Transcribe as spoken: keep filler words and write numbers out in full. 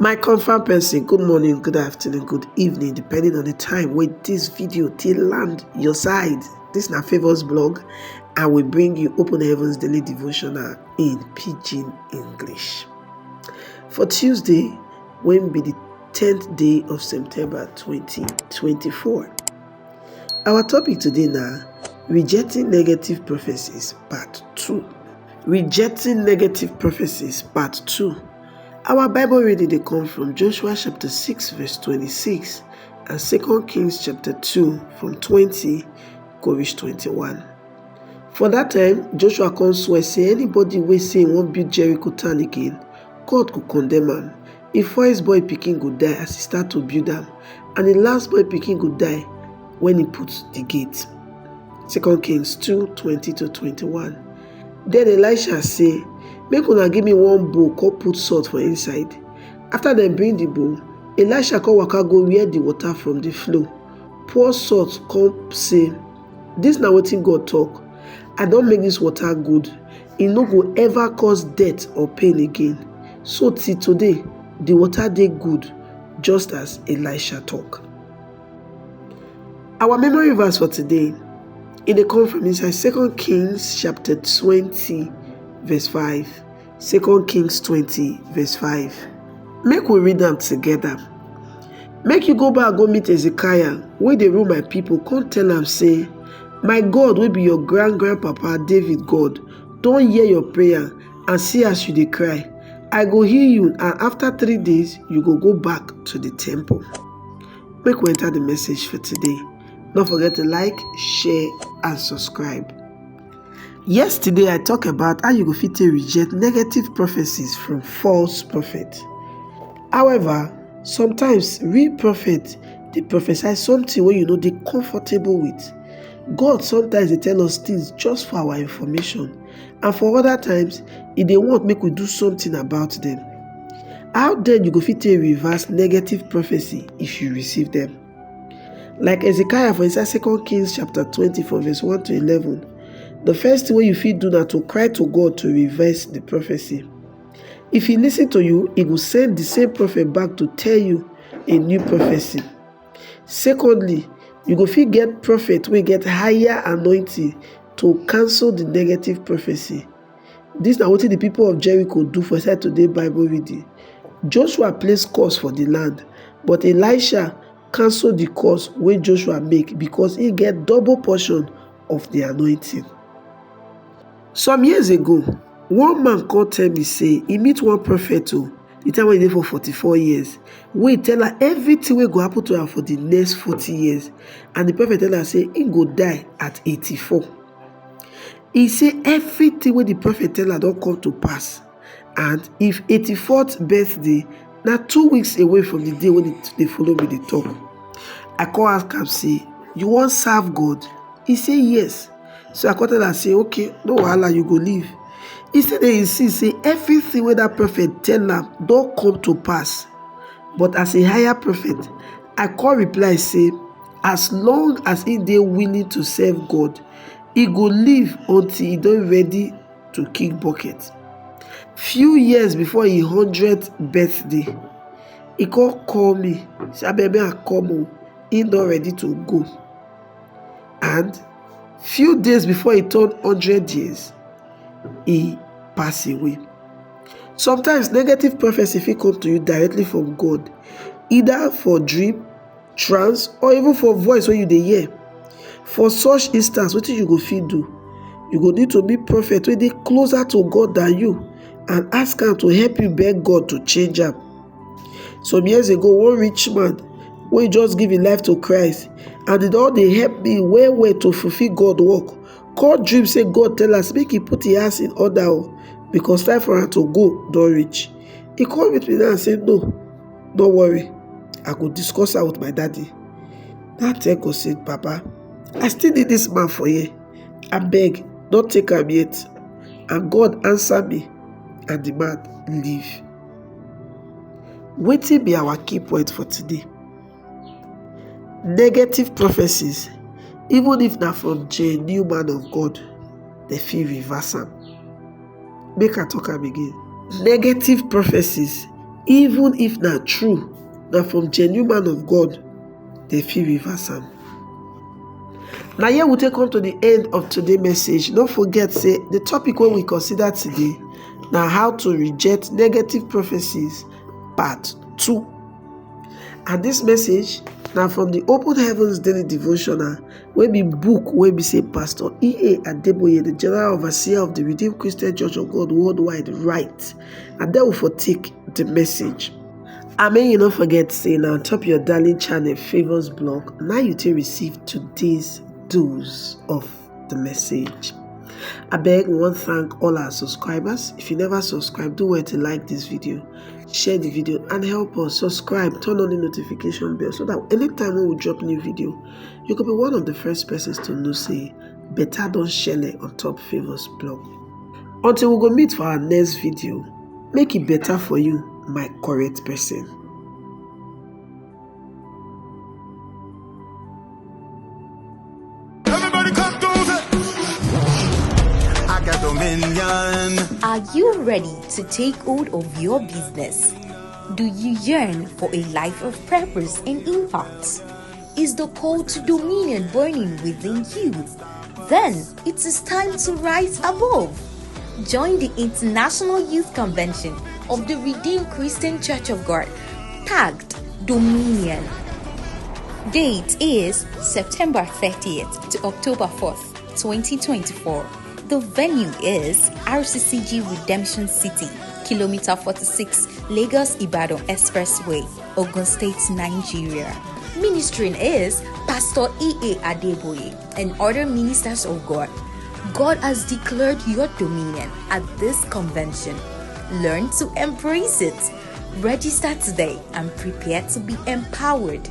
My confirm person, good morning, good afternoon, good evening, depending on the time wey this video take land your side. This na Favours Blog, and we bring you Open Heavens Daily Devotional in Pidgin English. For Tuesday, wey be the tenth day of September twenty twenty-four, our topic today na Rejecting Negative Prophecies, Part two. Rejecting Negative Prophecies, Part two. Our Bible reading dey come from Joshua chapter six verse twenty-six and Second Kings chapter two from twenty go reach twenty-one. For that time, Joshua come swear say anybody wey say he wan build Jericho town again, God go condemn am. Him first boy pikin go die as he start to build am, and him last boy pikin go die when he put the gate. Second Kings two twenty to twenty-one. Then Elisha say, "Make una give me one bowl, come put salt for inside." After dem bring the bowl, Elisha come waka go where the water from dey flow, pour salt, come say, "This na wetin God talk. I don make this water good. E no go ever cause death or pain again." So till today, the water dey good, just as Elisha talk. Our memory verse for today, e dey come from inside Second Kings chapter twenty, verse five. Second Kings twenty, verse five. Make we read am together. "Make you go back, go meet Hezekiah, wey dey rule my people, come tell am say, 'My God, wey be your grand grandpapa David God, don hear your prayer and see as you dey cry. I go heal you, and after three days, you go go back to the temple.'" Make we enter the message for today. No forget to like, share, and subscribe. Yesterday, I talk about how you go fit take reject negative prophecies from false prophet. However, sometimes real prophet dey prophesy something wey you no dey comfortable with. God sometimes dey tell us things just for our information, and for other times, e dey want make we do something about them. How then you go fit take reverse negative prophecy if you receive them? Like Hezekiah for inside Second Kings chapter twenty, from verse one to eleven, the first thing wey you fit do na to cry to God to reverse the prophecy. If he listen to you, he go send the same prophet back to tell you a new prophecy. Secondly, you go fit get prophet wey get higher anointing to cancel the negative prophecy. This na wetin the people of Jericho do for inside today Bible reading. Joshua place curse for the land, but Elisha cancel the curse wey Joshua make because he get double portion of the anointing. Some years ago, one man come tell me say he meet one prophet o, the time wey he dey for forty-four years, wey tell am everything wey go happen to am for the next forty years, and the prophet tell am say he go die at eighty-four. He say everything wey the prophet tell am don come to pass, and if eighty-fourth birthday na two weeks away from the day wey dey follow me dey talk. I come ask am say, "You wan serve God?" He say, "Yes." So I come tell am say, "Okay, no wahala, you go live." He still dey insist say everything wey that prophet tell am don come to pass. But as a higher prophet, I come reply say, as long as he dey willing to serve God, he go live until he don ready to kick bucket. Few years before him hundredth birthday, he come call me, say, "Abeg, make I come o, he don ready to go." And few days before he turn hundred years, he pass away. Sometimes negative prophecy fit come to you directly from God, either for dream, trance, or even for voice wey you dey hear. For such instance, wetin you go fit do? You go need to meet prophet wey dey closer to God than you and ask am to help you beg God to change am. Some years ago, one rich man wey just give him life to Christ and he don dey help me well well to fulfill God work, come dream say God tell am make he put him house in order o, because time for am to go don reach. He come meet me now and say, "No, no worry, I go discuss am with my daddy." Now I tell God say, "Papa, I still need this man for here. Abeg, no take am yet." And God answer me, and the man leave. Wetin be our key point for today? Negative prophecies, even if na from genuine man of God, dem fit reverse am. Make I talk am again. Negative prophecies, Even if na true, na from genuine man of God dem fit reverse am. Na here we take come to the end of today message. No forget say the topic wey we consider today na how to reject negative prophecies, part two. And this message na from the Open Heavens Daily Devotional, wey be book wey be say Pastor E A Adeboye, the General Overseer of the Redeemed Christian Church of God Worldwide, write. And then we for take the message. And make you no forget say na on top your darling channel, Favours Blog, now you take receive today's dose of the message. Abeg, we wan thank all our subscribers. If you never subscribe, do well to like this video, share the video, and help us subscribe, turn on the notification bell, so that anytime wey we drop new video, you go be one of the first persons to know say better don shele on top Favours Blog. Until we go meet for our next video, make e better for you, my correct person. Everybody come do it. I got dominion. Are you ready to take hold of your business? Do you yearn for a life of purpose and impact? Is the call to dominion burning within you? Then it is time to rise above. Join the International Youth Convention of the Redeemed Christian Church of God, tagged Dominion. Date is September thirtieth to October fourth, twenty twenty-four. The venue is R C C G Redemption City, Kilometer forty-six, Lagos Ibadan Expressway, Ogun State, Nigeria. Ministering is Pastor E A Adeboye and other ministers of God. God has declared your dominion at this convention. Learn to embrace it. Register today and prepare to be empowered.